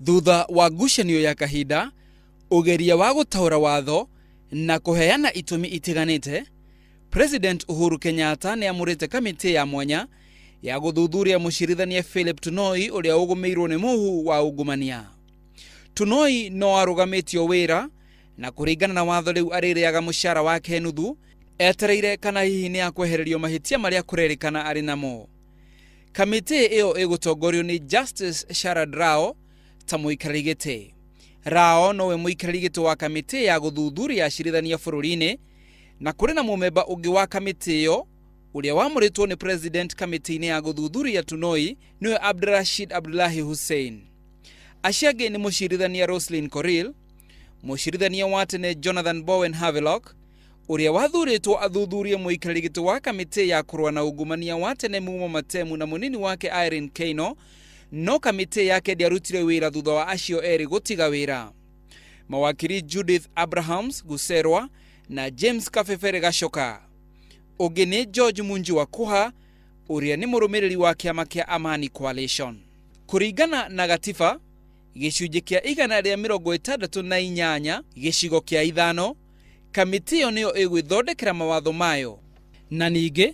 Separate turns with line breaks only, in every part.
Thutha wa ngucanio ya kahinda, ũgeria wa gũtaũra watho na kũheana itũmi itiganĩte, President Uhuru Kenyatta nĩ amũrĩte kamĩtĩ ya mwanya ya gũthuthuria mũcirithania Philip Tunoi ũrĩa ũgũmĩirwo nĩ mũhu wa ungumania. Tunoi no arũgamĩtio wĩra na kũringana na watho rĩu arĩrĩaga mũcara wake nuthu etereire kana hihi nĩ akwehererio mahĩtia marĩa kũrerĩkana arĩ namo. Kamĩtĩ ĩyo ĩgũtongorio nĩ Justice Sharad Rao ta mũikarĩri gĩtĩ. Rao nowe mũikarĩri gĩtĩ wa kamĩtĩ ya gũthuthuria acirithania bũrũri-inĩ, na kũrĩ na mũmemba ũngĩ wa kamĩtĩ ĩyo ũrĩa wamũrĩtwo nĩ president kamĩtĩ-inĩ ya gũthuthuria Tunoi, nĩwe Abdurashid Abdullahi Hussein. Acio angĩ nĩ mũcirithania Roslyn Korir, mũcirithania wa tene Jonathan Bowen Havelock, ũrĩa wathurĩtwo athuthurie mũikarĩri gĩtĩ wa kamĩtĩ ya kũrũa na ungumania wa tene Mumo Matemu na mũnini wake Irene Keino, no kamĩtĩ yake ndĩarutire wĩra thutha wa acio erĩ gũtiga wĩra. Mawakiri Judith Abrahams Guserwa na James Kabebere Gachoka. Ũngĩ nĩ George Munji wa Kuha ũrĩa nĩ mũrũmĩrĩri wa kĩama kĩa Amani Coalition. Kũringana na gatiba, gĩcunjĩ kĩa 168 gĩcigo kĩa 5, kamĩtĩ ĩyo nĩyo ĩgwĩthondekera mawatho mayo, na ningĩ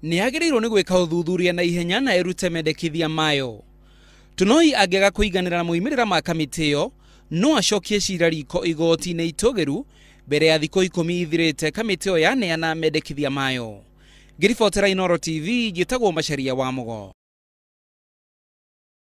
nĩ yagĩrĩirwo nĩ gwĩka ũthuthuria na ihenya na ĩrute mendekithia mayo. Tunoi angĩaga kũiganĩra na moimĩrĩra ma kamĩtĩ ĩyo, no acokie cira riko igoti-inĩ itũgĩru mbere ya thikũ 10 ithirĩte kamĩtĩ ĩyo yaneana mendekithia mayo. Ngĩribotera Inooro TV, njĩtagwo Macharia wa Mũgo.